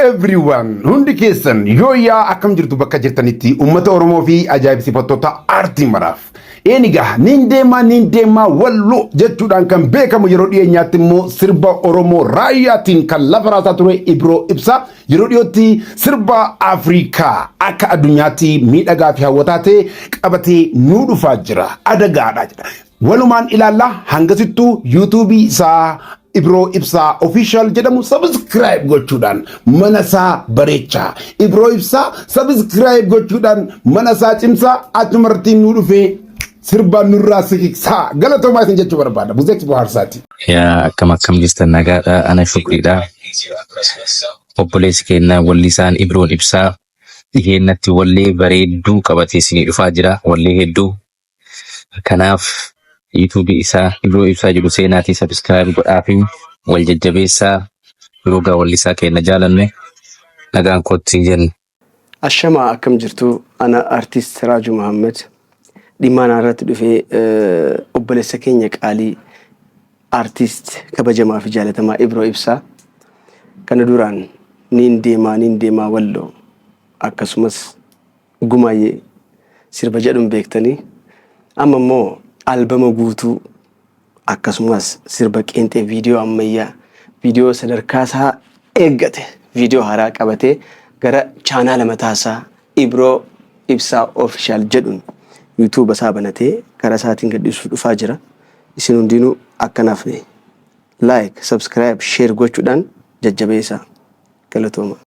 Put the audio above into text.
Everyone, hundi keessan yooyyaa, akkam jirtu bakka jirtanitti, uummata Oromoo fi ajaa'ibsiifattoota aartii maraaf. Eenigaa "Niin deemaa, niin deemaa Walloo" jechuudhaan kan beekamu, yeroo dhiyeenyaatti immoo sirba Oromoo raayyaatiin kan lafa raasaa ture Ibroo Ibsaa, yeroo dhiyootti sirba Afrikaa akka addunyaatti miidhagaa fi hawwataa ta'e qabatee nuu dhufaa jira. Adagaadha jedha. Walumaan ilaallaa. Hangasittuu yuutuubii isaa Ibroo Ibsaa Official jedhamu subscribe gochuudhaan mana isaa bareechaa. Ibroo Ibsaa subscribe gochuudhaan mana isaa cimsaa. Achumarratti nuu dhufee sirbaan nurraa siqsaa. Galatoomaa isin jechuu barbaada. Buzeeksi bohaarsaati. Yaa, akkam akkam jirtan? Nagaadha. Ana Shukriidha. Obboleessi keenya wallisaan Ibroon Ibsaa dhiheennatti wallee bareedduu qabatee isinii dhufaa jira. Wallee hedduu. Kanaaf yuutuubii isaa Ibroo Ibsaa jedhu seenaatii subscribe godhaa fi wal jajjabeessaa. Yeroo gaa wallisaa keenya jaalanne nagaan kootti jenna. Ashamaa, akkam jirtu? Ana artist Raajuu Mahammad. Dhimma ana irratti dhufee obboleessa keenya qaalii, artist kabajamaa fi jaalatamaa Ibroo Ibsaa kana duraan "Niin deemaa, niin deemaa Walloo" akkasumas "Gumaayyee" sirba jedhuun beektanii, amma immoo albama guutuu akkasumas sirba qeenxee, viidiyoo ammayyaa, viidiyoo sadarkaa isaa eeggate, viidiyoo haaraa qabatee gara chaanaala mataasaa Ibroo Ibsaa Official jedhuun yuutuuba isaa banatee karaa isaatiin gadhiisuuf dhufaa jira. Isin hundinuu akkanaaf like, subscribe, share gochuudhaan jajjabeessaa. Galatooma.